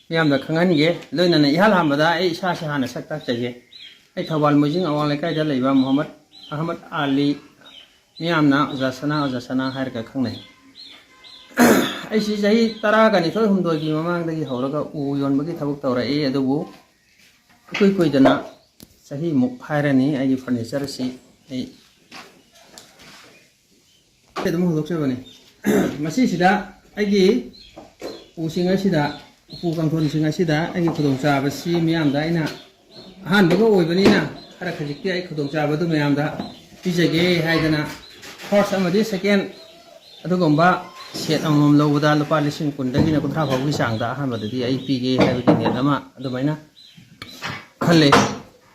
ꯃꯤꯌꯥꯝꯗ ꯈꯪꯍꯟꯒꯦ꯫ ꯂꯣꯏꯅꯅ ꯏꯍꯥꯟ ꯍꯥꯟꯕꯗ ꯑꯩ ꯏꯁꯥꯁꯦ ꯍꯥꯟꯅ ꯁꯛ ꯇꯥꯛꯆꯒꯦ꯫ ꯑꯩ ꯊꯧꯕꯥꯜ ꯃꯣꯏꯖꯤꯡ ꯑꯋꯥꯡ ꯂꯩꯀꯥꯏꯗ ꯂꯩꯕ ꯃꯨꯍꯝꯃꯗ ꯑꯍꯃꯗ ꯑꯂꯤ, ꯃꯤꯌꯥꯝꯅ ꯑꯣꯖꯥ ꯁꯅꯥ, ꯑꯣꯖꯥ ꯁꯅꯥ ꯍꯥꯏꯔꯒ ꯈꯪꯅꯩ꯫ ꯑꯩꯁꯤ ꯆꯍꯤ ꯇꯔꯥꯒ ꯅꯤꯊꯣꯏ ꯍꯨꯝꯗꯣꯏꯒꯤ ꯃꯃꯥꯡꯗꯒꯤ ꯍꯧꯔꯒ ꯎ ꯌꯣꯟꯕꯒꯤ ꯊꯕꯛ ꯇꯧꯔꯛꯏ, ꯑꯗꯨꯕꯨ ꯏꯀꯨꯏ ꯀꯨꯏꯗꯅ ꯆꯍꯤꯃꯨꯛ ꯍꯥꯏꯔꯅꯤ ꯑꯩꯒꯤ ꯐꯔꯅꯤꯆꯔꯁꯤ ꯑꯩ ꯑꯗꯨꯝ ꯍꯧꯗꯣꯛꯆꯕꯅꯤ꯫ ꯃꯁꯤꯁꯤꯗ ꯑꯩꯒꯤ ꯎꯁꯤꯡ ꯑꯁꯤꯗ, ꯎꯄꯨ ꯀꯥꯡꯊꯣꯟꯁꯤꯡ ꯑꯁꯤꯗ ꯑꯩꯒꯤ ꯈꯨꯗꯣꯡꯆꯥꯕꯁꯤ ꯃꯤꯌꯥꯝꯗ ꯑꯩꯅ ꯑꯍꯥꯟꯕꯒ ꯑꯣꯏꯕꯅꯤꯅ ꯈꯔ ꯈꯖꯤꯛꯇꯤ ꯑꯩ ꯈꯨꯗꯣꯡꯆꯥꯕꯗꯨ ꯃꯌꯥꯝꯗ ꯄꯤꯖꯒꯦ ꯍꯥꯏꯗꯅ ꯐꯥꯔꯁ ꯑꯃꯗꯤ ꯁꯦꯀꯦꯟ ꯑꯗꯨꯒꯨꯝꯕ ꯁꯦꯠ ꯑꯃꯃꯝ ꯂꯧꯕꯗ ꯂꯨꯄꯥ ꯂꯤꯁꯤꯡ ꯀꯨꯟꯗꯒꯤꯅ ꯀꯨꯟꯊ꯭ꯔꯥ ꯐꯥꯎꯒꯤ ꯆꯥꯡꯗ ꯑꯍꯥꯟꯕꯗꯗꯤ ꯑꯩ ꯄꯤꯒꯦ ꯍꯥꯏꯕꯒꯤ ꯅꯦꯠ ꯑꯃ ꯑꯗꯨꯃꯥꯏꯅ ꯈꯜꯂꯦ꯫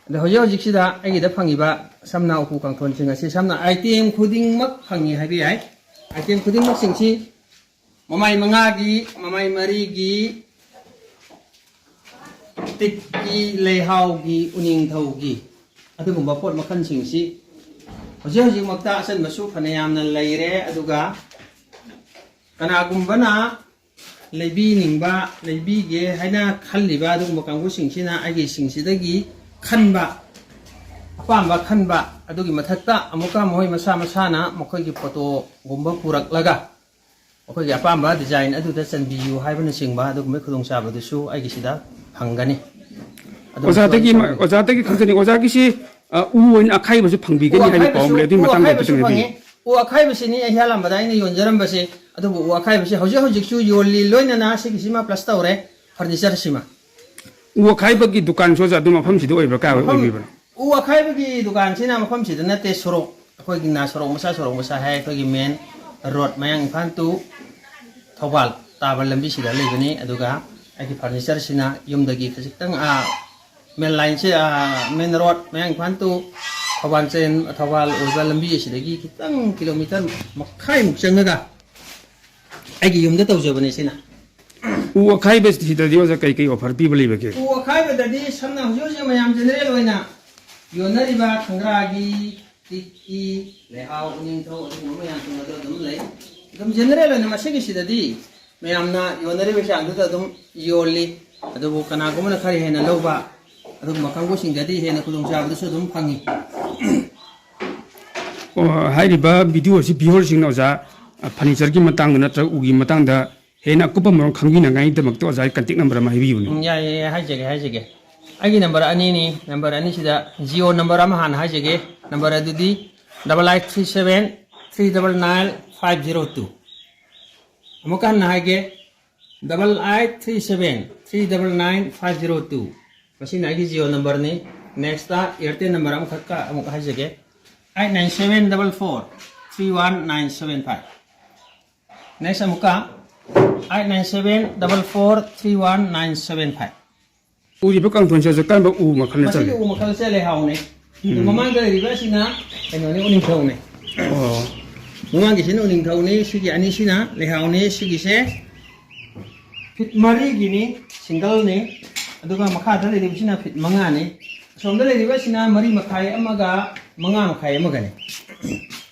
ꯑꯗꯣ ꯍꯧꯖꯤꯛ ꯍꯧꯖꯤꯛꯁꯤꯗ ꯑꯩꯒꯤꯗ ꯐꯪꯉꯤꯕ ꯁꯝꯅ ꯎꯄꯨ ꯀꯥꯡꯊꯣꯟꯁꯤꯡ ꯑꯁꯤ ꯁꯝꯅ ꯑꯥꯏꯇꯦꯝ ꯈꯨꯗꯤꯡꯃꯛ ꯐꯪꯉꯤ ꯍꯥꯏꯕ ꯌꯥꯏ꯫ ꯑꯥꯏꯇꯦꯝ ꯈꯨꯗꯤꯡꯃꯛꯁꯤꯡꯁꯤ ꯃꯃꯥꯏ ꯃꯉꯥꯒꯤ, ꯃꯃꯥꯏ ꯃꯔꯤꯒꯤ, ꯇꯤꯛꯀꯤ, ꯂꯩꯍꯥꯎꯒꯤ, ꯎꯅꯤꯡꯊꯧꯒꯤ ꯑꯗꯨꯒꯨꯝꯕ ꯄꯣꯠ ꯃꯈꯜꯁꯤꯡꯁꯤ ꯍꯧꯖꯤꯛ ꯍꯧꯖꯤꯛꯃꯛꯇ ꯑꯆꯟꯕꯁꯨ ꯐꯅꯌꯥꯝꯅ ꯂꯩꯔꯦ꯫ ꯑꯗꯨꯒ ꯀꯅꯥꯒꯨꯝꯕꯅ ꯂꯩꯕꯤꯅꯤꯡꯕ, ꯂꯩꯕꯤꯒꯦ ꯍꯥꯏꯅ ꯈꯜꯂꯤꯕ ꯑꯗꯨꯒꯨꯝꯕ ꯀꯥꯡꯕꯨꯁꯤꯡꯁꯤꯅ ꯑꯩꯒꯤ ꯁꯤꯡꯁꯤꯗꯒꯤ ꯈꯟꯕ, ꯑꯄꯥꯝꯕ ꯈꯟꯕ ꯑꯗꯨꯒꯤ ꯃꯊꯛꯇ ꯑꯃꯨꯛꯀ ꯃꯈꯣꯏ ꯃꯁꯥ ꯃꯁꯥꯅ ꯃꯈꯣꯏꯒꯤ ꯐꯣꯇꯣꯒꯨꯝꯕ ꯄꯨꯔꯛꯂꯒ ꯑꯩꯈꯣꯏꯒꯤ ꯑꯄꯥꯝꯕ design ꯑꯗꯨꯗ ꯆꯟꯕꯤꯌꯨ ꯍꯥꯏꯕꯅꯆꯤꯡꯕ ꯑꯗꯨꯒꯨꯝꯕꯒꯤ ꯈꯨꯗꯣꯡꯆꯥꯕꯗꯨꯁꯨ ꯑꯩꯒꯤꯁꯤꯗ ꯐꯪꯒꯅꯤ꯫ ꯑꯗꯨꯒ ꯑꯣꯖꯥꯗꯒꯤ ꯁꯣꯝ- ꯑꯣꯖꯥꯗꯒꯤ ꯈꯪꯖꯅꯤꯡ, ꯑꯣꯖꯥꯒꯤꯁꯤ ꯑ, ꯎ ꯑꯣꯏꯅ ꯑꯈꯥꯏꯕꯁꯨ ꯎ ꯐꯪꯕꯤꯒꯅꯤ ꯍꯥꯏꯕ ꯄꯥꯎ ꯑꯃ ꯑꯈꯥꯏꯕꯁꯨ ꯂꯩ, ꯑꯗꯨꯒꯤ ꯎ ꯃꯇꯥꯡꯗ ꯑꯈꯥꯏꯕꯁꯨ ꯈꯤꯇꯪ ꯐꯪꯉꯤ꯫ ꯍꯥꯏꯕꯤꯌꯨ꯫ ꯎ ꯑꯈꯥꯏꯕꯁꯤꯅꯤ ꯑꯩ ꯍꯤꯌꯥꯂꯥꯝꯕꯗ ꯑꯩꯅ ꯌꯣꯟꯖꯔꯝꯕꯁꯦ꯫ ꯑꯗꯨꯕꯨ ꯎ ꯑꯈꯥꯏꯕꯁꯤ ꯍꯧꯖꯤꯛ ꯍꯧꯖꯤꯛꯁꯨ ꯌꯣꯜꯂꯤ, ꯂꯣꯏꯅꯅ ꯁꯤꯒꯤꯁꯤꯃ plus ꯇꯧꯔꯦ, furniture ꯁꯤꯃ꯫ ꯎ ꯑꯈꯥꯏꯕꯒꯤ ꯗꯨꯀꯥꯟꯁꯨ ꯑꯣꯖꯥ ꯑꯗꯨ ꯃꯐꯝꯁꯤꯗ ꯑꯣꯏꯕ꯭ꯔꯥ, ꯀꯥꯏ ꯃꯐꯝ ꯑꯣꯏꯕꯤꯕꯅꯣ? ꯎ ꯑꯈꯥꯏꯕꯒꯤ ꯗꯨꯀꯥꯟꯁꯤꯅ ꯃꯐꯝꯁꯤꯗ ꯅꯠꯇꯦ, ꯁꯣꯔꯣꯛ, ꯑꯩꯈꯣꯏꯒꯤꯅ ꯁꯣꯔꯣꯛ ꯃꯆꯥ, ꯁꯣꯔꯣꯛ ꯃꯆꯥ ꯍꯥꯏ, ꯑꯩꯈꯣꯏꯒꯤ main road, ꯃꯌꯥꯡ ꯏꯝꯐꯥꯜ to ꯊꯧꯕꯥꯜ ꯇꯥꯕ ꯂꯝꯕꯤꯁꯤꯗ ꯂꯩꯕꯅꯤ꯫ ꯑꯗꯨꯒ ꯑꯩꯒꯤ furniture ꯁꯤꯅ ꯌꯨꯝꯗꯒꯤ ꯈꯖꯤꯛꯇꯪ, ꯑꯥ, main line ꯁꯦ, ꯑꯥ, main road, ꯃꯌꯥꯡ ꯏꯝꯐꯥꯜ to ꯊꯧꯕꯥꯜ ꯆꯦꯟ-, ꯊꯧꯕꯥꯜ ꯑꯣꯏꯕ ꯂꯝꯕꯤ ꯑꯁꯤꯗꯒꯤ ꯈꯤꯇꯪ kilometre ꯃꯈꯥꯏꯃꯨꯛ ꯆꯪꯉꯒ ꯑꯩꯒꯤ ꯌꯨꯝꯗ ꯇꯧꯖꯕꯅꯦ ꯁꯤꯅ꯫ ꯎ ꯑꯈꯥꯏꯕꯁꯤꯗꯗꯤ ꯑꯣꯖꯥ ꯀꯩꯀꯩ offer ꯄꯤꯕ ꯂꯩꯕꯒꯦ? ꯎ ꯑꯈꯥꯏꯕꯗꯗꯤ ꯁꯝꯅ ꯍꯧꯖꯤꯛ ꯍꯧꯖꯤꯛ ꯃꯌꯥꯝ general ꯑꯣꯏꯅ ꯌꯣꯟꯅꯔꯤꯕ ꯈꯪꯒ꯭ꯔꯥꯒꯤ, ꯇꯤꯛꯀꯤ, ꯂꯩꯍꯥꯎ, ꯎꯅꯤꯡꯊꯧ, ꯑꯗꯨꯒꯨꯝꯕ ꯃꯌꯥꯝꯁꯤꯡ ꯑꯗꯨ ꯑꯗꯨꯝ ꯂꯩ꯫ ꯑꯗꯨꯝ general ꯑꯣꯏꯅ ꯃꯁꯤꯒꯤꯁꯤꯗꯗꯤ ꯃꯌꯥꯝꯅ ꯌꯣꯟꯅꯔꯤꯕ ꯆꯥꯡꯗꯨꯗ ꯑꯗꯨꯝ ꯌꯣꯜꯂꯤ꯫ ꯑꯗꯨꯕꯨ ꯀꯅꯥꯒꯨꯝꯕꯅ ꯈꯔ ꯍꯦꯟꯅ ꯂꯧꯕ, ꯑꯗꯨꯒꯨꯝꯕ ꯀꯥꯡꯕꯨꯁꯤꯡꯗꯗꯤ ꯍꯦꯟꯅ ꯈꯨꯗꯣꯡꯆꯥꯕꯗꯨꯁꯨ ꯑꯗꯨꯝ ꯐꯪꯉꯤ꯫ ꯑꯣ, ꯍꯥꯏꯔꯤꯕ video ꯑꯁꯤ viewer ꯁꯤꯡꯅ ꯑꯣꯖꯥ, ꯑ, furniture ꯒꯤ ꯃꯇꯥꯡꯗ ꯅꯠꯇ꯭ꯔꯒ ꯎꯒꯤ ꯃꯇꯥꯡꯗ ꯍꯦꯟꯅ ꯑꯀꯨꯞꯄ ꯃꯔꯣꯜ ꯈꯪꯕꯤꯅꯉꯥꯏꯒꯤꯗꯃꯛꯇ ꯑꯣꯖꯥꯒꯤ contact number ꯑꯃ ꯍꯥꯏꯕꯤꯌꯨꯅꯦ꯫ ꯎꯝ, ꯌꯥꯏꯌꯦ, ꯌꯥꯏꯌꯦ, ꯍꯥꯏꯖꯒꯦ, ꯍꯥꯏꯖꯒꯦ꯫ ꯑꯩꯒꯤ number ꯑꯅꯤꯅꯤ꯫ Number ꯑꯅꯤꯁꯤꯗ Jio number ꯑꯃ ꯍꯥꯟꯅ ꯍꯥꯏꯖꯒꯦ꯫ Number ꯑꯗꯨꯗꯤ double eight three seven three double nine five zero two꯫ ꯑꯃꯨꯛꯀ ꯍꯟꯅ ꯍꯥꯏꯒꯦ, double eight three seven three double nine five zero two꯫ ꯃꯁꯤꯅ ꯑꯩꯒꯤ Jio number ꯅꯤ꯫ Next Airtel number ꯑꯃꯈꯛꯀ ꯑꯃꯨꯛ ꯍꯥꯏꯖꯒꯦ, eight nine seven double four three one nine seven five꯫ Next ꯑꯃꯨꯛꯀ eight nine seven double four three one nine seven five꯫ ꯎꯔꯤꯕ ꯀꯥꯡꯊꯣꯟꯁꯦ ꯍꯧꯖꯤꯛ ꯀꯔꯝꯕ ꯎ ꯃꯈꯜꯅ ꯃꯁꯤꯒꯤ ꯆꯜꯂꯤ? ꯎ ꯃꯈꯜꯁꯦ ꯂꯩꯍꯥꯎꯅꯤ꯫ ꯑꯗꯨ ꯃꯃꯥꯡꯗ ꯂꯩꯔꯤꯕ ꯑꯁꯤꯅ ꯀꯩꯅꯣꯅꯤ, ꯎꯅꯤꯡꯊꯧꯅꯤ꯫ ꯑꯣ꯫ ꯃꯃꯥꯡꯒꯤꯁꯤꯅ ꯎꯅꯤꯡꯊꯧꯅꯤ, ꯁꯤꯒꯤ ꯑꯅꯤꯁꯤꯅ ꯂꯩꯍꯥꯎꯅꯤ꯫ ꯁꯤꯒꯤꯁꯦ feet ꯃꯔꯤꯒꯤꯅꯤ, single ꯅꯤ꯫ ꯑꯗꯨꯒ ꯃꯈꯥꯗ ꯂꯩꯔꯤꯕꯁꯤꯅ feet ꯃꯉꯥꯅꯤ꯫ ꯑꯁꯣꯝꯗ ꯂꯩꯔꯤꯕꯁꯤꯅ ꯃꯔꯤ ꯃꯈꯥꯏ ꯑꯃꯒ ꯃꯉꯥ ꯃꯈꯥꯏ ꯑꯃꯒꯅꯤ꯫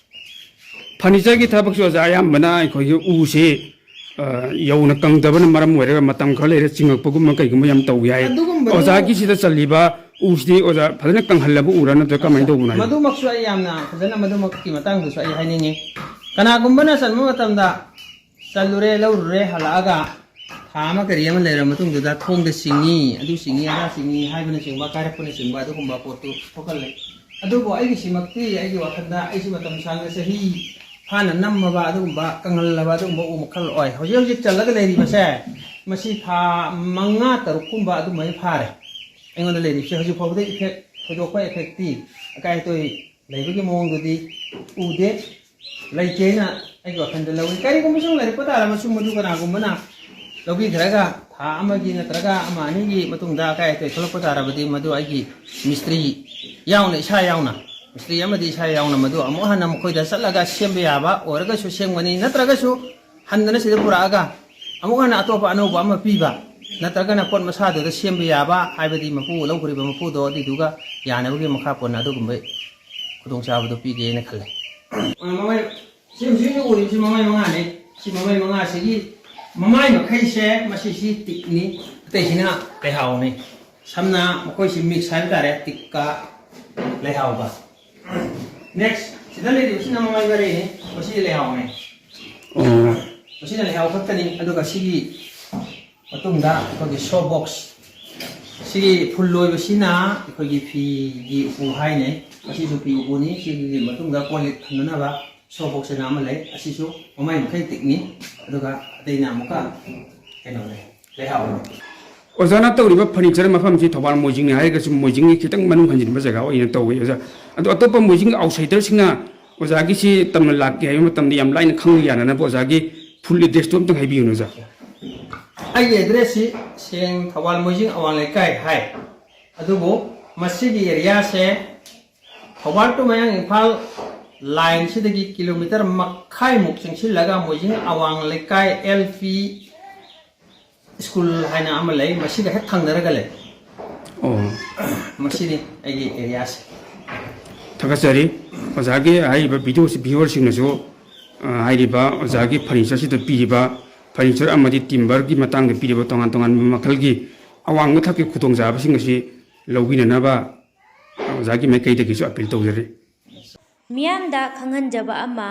Furniture ꯒꯤ ꯊꯕꯛꯁꯦ ꯑꯣꯖꯥ ꯑꯌꯥꯝꯕꯅ ꯑꯩꯈꯣꯏꯒꯤ ꯎꯁꯤ, ꯑ, ꯌꯧꯅ ꯀꯪꯗꯕꯅ ꯃꯔꯝ ꯑꯣꯏꯔꯒ ꯃꯇꯝ ꯈꯔ ꯂꯩꯔ ꯆꯤꯡꯉꯛꯄꯒꯨꯝꯕ ꯀꯩꯒꯨꯝꯕ ꯌꯥꯝ ꯇꯧꯕ ꯌꯥꯏ꯫ ꯑꯗꯨꯒꯨꯝꯕꯗꯨ ꯑꯣꯖꯥꯒꯤꯁꯤꯗ ꯆꯜꯂꯤꯕ ꯎꯁꯤꯗꯤ ꯑꯣꯖꯥ ꯐꯖꯅ ꯀꯪꯍꯜꯂꯕ ꯎꯔꯥ ꯅꯠꯇ꯭ꯔꯒ ꯀꯃꯥꯏꯅ ꯇꯧꯕꯅꯣ ꯍꯥꯏꯕ? ꯃꯗꯨꯃꯛꯁꯨ ꯑꯩ ꯌꯥꯝꯅ ꯐꯖꯅ, ꯃꯗꯨꯃꯛꯀꯤ ꯃꯇꯥꯡꯗꯁꯨ ꯑꯩ ꯍꯥꯏꯅꯤꯡꯉꯤ꯫ ꯀꯅꯥꯒꯨꯝꯕꯅ ꯆꯟꯕ ꯃꯇꯝꯗ ꯆꯠꯂꯨꯔꯦ, ꯂꯧꯔꯨꯔꯦ, ꯍꯜꯂꯛꯑꯒ ꯊꯥ ꯑꯃ ꯀꯔꯤ ꯑꯃ ꯂꯩꯔꯕ ꯃꯇꯨꯡꯗꯨꯗ ꯊꯣꯡꯗ ꯆꯤꯡꯉꯤ, ꯑꯗꯨ ꯆꯤꯡꯉꯤ, ꯑꯗꯥ ꯆꯤꯡꯉꯤ ꯍꯥꯏꯕꯅꯆꯤꯡꯕ, ꯀꯥꯏꯔꯛꯄꯅꯆꯤꯡꯕ ꯑꯗꯨꯒꯨꯝꯕ ꯄꯣꯠꯇꯨ ꯊꯣꯛꯍꯜꯂꯦ꯫ ꯑꯗꯨꯕꯨ ꯑꯩꯒꯤꯁꯤꯃꯛꯇꯤ, ꯑꯩꯒꯤ ꯋꯥꯈꯜꯗ, ꯑꯩꯁꯤ ꯃꯇꯝ ꯁꯥꯡꯅ ꯆꯍꯤ ꯐꯥꯅ ꯅꯝꯃꯕ ꯑꯗꯨꯒꯨꯝꯕ, ꯀꯪꯍꯜꯂꯕ ꯑꯗꯨꯒꯨꯝꯕ ꯎ ꯃꯈꯜ ꯑꯣꯏ꯫ ꯍꯧꯖꯤꯛ ꯍꯧꯖꯤꯛ ꯆꯜꯂꯒ ꯂꯩꯔꯤꯕꯁꯦ, ꯃꯁꯤ ꯊꯥ ꯃꯉꯥ ꯇꯔꯨꯛꯀꯨꯝꯕ ꯑꯗꯨꯃꯥꯏꯅ ꯐꯥꯔꯦ꯫ ꯑꯩꯉꯣꯟꯗ ꯂꯩꯔꯤꯕꯁꯦ ꯍꯧꯖꯤꯛ ꯐꯥꯎꯕꯗ ꯏꯐꯦꯛ, ꯊꯣꯏꯗꯣꯛꯄ ꯏꯐꯦꯛꯇꯤ, ꯑꯀꯥꯏ ꯑꯇꯣꯏ ꯂꯩꯕꯒꯤ ꯃꯑꯣꯡꯗꯨꯗꯤ ꯎꯗꯦ, ꯂꯩꯇꯦꯅ ꯑꯩꯒꯤ ꯋꯥꯈꯜꯗ ꯂꯧꯏ꯫ ꯀꯔꯤꯒꯨꯝꯕ ꯁꯨꯝ ꯂꯩꯔꯛꯄ ꯇꯥꯔꯕꯁꯨ, ꯃꯗꯨ ꯀꯅꯥꯒꯨꯝꯕꯅ ꯂꯧꯕꯤꯈ꯭ꯔꯒ ꯊꯥ ꯑꯃꯒꯤ ꯅꯠꯇ꯭ꯔꯒ ꯑꯃ ꯑꯅꯤꯒꯤ ꯃꯇꯨꯡꯗ ꯑꯀꯥꯏ ꯑꯇꯣꯏ ꯊꯣꯛꯂꯛꯄ ꯇꯥꯔꯕꯗꯤ, ꯃꯗꯨ ꯑꯩꯒꯤ ꯃꯤꯁꯇ꯭ꯔꯤ ꯌꯥꯎꯅ, ꯏꯁꯥ ꯌꯥꯎꯅ, ꯃꯤꯁꯇ꯭ꯔꯤ ꯑꯃꯗꯤ ꯏꯁꯥ ꯌꯥꯎꯅ ꯃꯗꯨ ꯑꯃꯨꯛ ꯍꯟꯅ ꯃꯈꯣꯏꯗ ꯆꯠꯂꯒ ꯁꯦꯝꯕ ꯌꯥꯕ ꯑꯣꯏꯔꯒꯁꯨ ꯁꯦꯝꯒꯅꯤ, ꯅꯠꯇ꯭ꯔꯒꯁꯨ ꯍꯟꯗꯅ ꯁꯤꯗ ꯄꯨꯔꯛꯑꯒ ꯑꯃꯨꯛ ꯍꯟꯅ ꯑꯇꯣꯞꯄ ꯑꯅꯧꯕ ꯑꯃ ꯄꯤꯕ, ꯅꯠꯇ꯭ꯔꯒꯅ ꯄꯣꯠ ꯃꯁꯥꯗꯨꯗ ꯁꯦꯝꯕ ꯌꯥꯕ, ꯍꯥꯏꯕꯗꯤ ꯃꯄꯨ, ꯂꯧꯈ꯭ꯔꯤꯕ ꯃꯄꯨꯗꯣ ꯑꯗꯨꯏꯗꯨꯒ ꯌꯥꯅꯕꯒꯤ ꯃꯈꯥ ꯄꯣꯟꯅ ꯑꯗꯨꯒꯨꯝꯕ ꯈꯨꯗꯣꯡꯆꯥꯕꯗꯨ ꯄꯤꯒꯦꯅ ꯈꯜꯂꯦ꯫ ꯃꯃꯥꯏ, ꯁꯤ ꯍꯧꯖꯤꯛ ꯍꯧꯖꯤꯛ ꯎꯔꯤꯕꯁꯤ ꯃꯃꯥꯏ ꯃꯉꯥꯅꯤ꯫ ꯁꯤ ꯃꯃꯥꯏ ꯃꯉꯥꯁꯤꯒꯤ ꯃꯃꯥꯏ ꯃꯈꯩꯁꯦ, ꯃꯁꯤꯁꯤ ꯇꯤꯛꯅꯤ, ꯑꯇꯩꯁꯤꯅ ꯂꯩꯍꯥꯎꯅꯤ꯫ ꯁꯝꯅ ꯃꯈꯣꯏꯁꯤ ꯃꯤꯛꯁ ꯍꯥꯏꯕ ꯇꯥꯔꯦ, ꯇꯤꯛꯀ ꯂꯩꯍꯥꯎꯒ꯫ ꯅꯦꯛꯁ, ꯁꯤꯗ ꯂꯩꯔꯤꯕꯁꯤꯅ ꯃꯃꯥꯏ ꯃꯔꯤꯅꯤ, ꯃꯁꯤꯗꯤ ꯂꯩꯍꯥꯎꯅꯤ꯫ ꯑꯣ꯫ ꯃꯁꯤꯅ ꯂꯩꯍꯥꯎ ꯈꯛꯇꯅꯤ꯫ ꯑꯗꯨꯒ ꯁꯤꯒꯤ ꯃꯇꯨꯡꯗ ꯑꯩꯈꯣꯏꯒꯤ ꯁꯣ ꯕꯣꯛꯁ, ꯁꯤꯒꯤ ꯐꯨꯜ ꯑꯣꯏꯕꯁꯤꯅ ꯑꯩꯈꯣꯏꯒꯤ ꯐꯤꯒꯤ ꯎꯄꯨ ꯍꯥꯏꯅꯩ꯫ ꯃꯁꯤꯁꯨ ꯐꯤ ꯎꯄꯨꯅꯤ꯫ ꯁꯤꯒꯤ ꯃꯇꯨꯡꯗ ꯀꯣꯜ ꯂꯤꯛ ꯊꯝꯅꯅꯕ ꯁꯣ ꯕꯣꯛꯁ ꯑꯅ ꯑꯃ ꯂꯩ꯫ ꯑꯁꯤꯁꯨ ꯃꯃꯥꯏ ꯃꯈꯩ ꯇꯤꯛꯅꯤ꯫ ꯑꯗꯨꯒ ꯑꯇꯩꯅ ꯑꯃꯨꯛꯀ ꯀꯩꯅꯣꯅꯦ, ꯂꯩꯍꯥꯎꯅꯤ꯫ ꯑꯣꯖꯥꯅ ꯇꯧꯔꯤꯕ ꯐꯔꯅꯤꯆꯔ ꯃꯐꯝꯁꯤ ꯊꯧꯕꯥꯜ ꯃꯣꯏꯖꯤꯡꯅꯤ ꯍꯥꯏꯔꯒꯁꯨ, ꯃꯣꯏꯖꯤꯡꯒꯤ ꯈꯤꯇꯪ ꯃꯅꯨꯡ ꯍꯟꯖꯤꯟꯕ ꯖꯒꯥ ꯑꯣꯏꯅ ꯇꯧꯏ ꯑꯣꯖꯥ꯫ ꯑꯗꯣ ꯑꯇꯣꯞꯄ ꯃꯣꯏꯖꯤꯡꯒꯤ ꯑꯥꯎꯠꯁꯥꯏꯗꯔꯁꯤꯡꯅ ꯑꯣꯖꯥꯒꯤꯁꯤ ꯇꯝꯅ ꯂꯥꯛꯀꯦ ꯍꯥꯏꯕ ꯃꯇꯝꯗ ꯌꯥꯝ ꯂꯥꯏꯅ ꯈꯪꯕ ꯌꯥꯅꯅꯕ ꯑꯣꯖꯥꯒꯤ ꯐꯨꯜ ꯑꯦꯗ꯭ꯔꯦꯁꯇꯨ ꯑꯝꯇꯪ ꯍꯥꯏꯕꯤꯌꯨꯅꯦ ꯑꯣꯖꯥ꯫ ꯑꯩꯒꯤ ꯑꯦꯗ꯭ꯔꯦꯁꯁꯤ ꯁꯦꯡ ꯊꯧꯕꯥꯜ ꯃꯣꯏꯖꯤꯡ ꯑꯋꯥꯡ ꯂꯩꯀꯥꯏ ꯍꯥꯏ꯫ ꯑꯗꯨꯕꯨ ꯃꯁꯤꯒꯤ ꯑꯦꯔꯤꯌꯥꯁꯦ ꯊꯧꯕꯥꯜ ꯇꯨ ꯃꯌꯥꯡ ꯏꯝꯐꯥꯜ ꯂꯥꯏꯟꯁꯤꯗꯒꯤ ꯀꯤꯂꯣꯃꯤꯇꯔ ꯃꯈꯥꯏꯃꯨꯛ ꯆꯪꯁꯤꯜꯂꯒ ꯃꯣꯏꯖꯤꯡ ꯑꯋꯥꯡ ꯂꯩꯀꯥꯏ ꯑꯦꯜ ꯄꯤ ꯁ꯭ꯀꯨꯜ ꯍꯥꯏꯅ ꯑꯃ ꯂꯩ, ꯃꯁꯤꯒ ꯍꯦꯛ ꯊꯪꯅꯔꯒ ꯂꯩ꯫ ꯑꯣ꯫ ꯃꯁꯤꯅꯤ ꯑꯩꯒꯤ ꯑꯦꯔꯤꯌꯥꯁꯦ꯫ ꯊꯥꯒꯠꯆꯔꯤ꯫ ꯑꯣꯖꯥꯒꯤ ꯍꯥꯏꯔꯤꯕ ꯚꯤꯗꯤꯑꯣꯁꯤ ꯚꯤꯌꯨꯋꯔꯁꯤꯡꯅꯁꯨ, ꯑ, ꯍꯥꯏꯔꯤꯕ ꯑꯣꯖꯥꯒꯤ ꯐꯔꯅꯤꯆꯔꯁꯤꯗ ꯄꯤꯔꯤꯕ, ꯐꯔꯅꯤꯆꯔ ꯑꯃꯗꯤ ꯇꯤꯝꯕꯔꯒꯤ ꯃꯇꯥꯡꯗ ꯄꯤꯔꯤꯕ ꯇꯣꯉꯥꯟ ꯇꯣꯉꯥꯟꯕ ꯃꯈꯜꯒꯤ ꯑꯋꯥꯡꯕ ꯊꯥꯛꯀꯤ ꯈꯨꯗꯣꯡꯆꯥꯕꯁꯤꯡ ꯑꯁꯤ ꯂꯧꯕꯤꯅꯅꯕ ꯑꯣꯖꯥꯒꯤ ꯃꯥꯏꯀꯩꯗꯒꯤꯁꯨ ꯑꯄꯤꯜ ꯇꯧꯖꯔꯤ꯫ ꯃꯤꯌꯥꯝꯗ ꯈꯪꯍꯟꯖꯕ ꯑꯃ,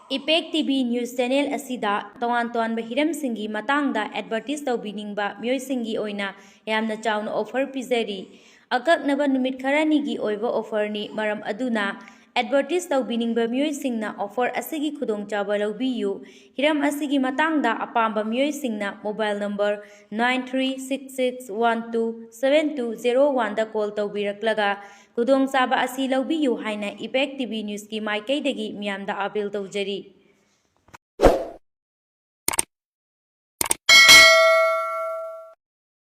Impact T V News Channel ꯑꯁꯤꯗ ꯇꯣꯉꯥꯟ ꯇꯣꯉꯥꯟꯕ ꯍꯤꯔꯝꯁꯤꯡꯒꯤ ꯃꯇꯥꯡꯗ advertise ꯇꯧꯕꯤꯅꯤꯡꯕ ꯃꯤꯑꯣꯏꯁꯤꯡꯒꯤ ꯑꯣꯏꯅ ꯌꯥꯝꯅ ꯆꯥꯎꯅ offer ꯄꯤꯖꯔꯤ꯫ ꯑꯀꯛꯅꯕ ꯅꯨꯃꯤꯠ ꯈꯔꯅꯤꯒꯤ ꯑꯣꯏꯕ offerꯅꯤ, ꯃꯔꯝ ꯑꯗꯨꯅ advertise ꯇꯧꯕꯤꯅꯤꯡꯕ ꯃꯤꯑꯣꯏꯁꯤꯡꯅ offer ꯑꯁꯤꯒꯤ ꯈꯨꯗꯣꯡꯆꯥꯕ ꯂꯧꯕꯤꯌꯨ꯫ ꯍꯤꯔꯝ ꯑꯁꯤꯒꯤ ꯃꯇꯥꯡꯗ ꯑꯄꯥꯝꯕ ꯃꯤꯑꯣꯏꯁꯤꯡꯅ mobile number nine three six six one two seven two zero oneꯗ call ꯇꯧꯕꯤꯔꯛꯂꯒ ꯈꯨꯗꯣꯡꯆꯥꯕ ꯑꯁꯤ ꯂꯧꯕꯤꯌꯨ ꯍꯥꯏꯅ Impact T V Newsꯀꯤ ꯃꯥꯏꯀꯩꯗꯒꯤ ꯃꯤꯌꯥꯝꯗ appeal ꯇꯧꯖꯔꯤ꯫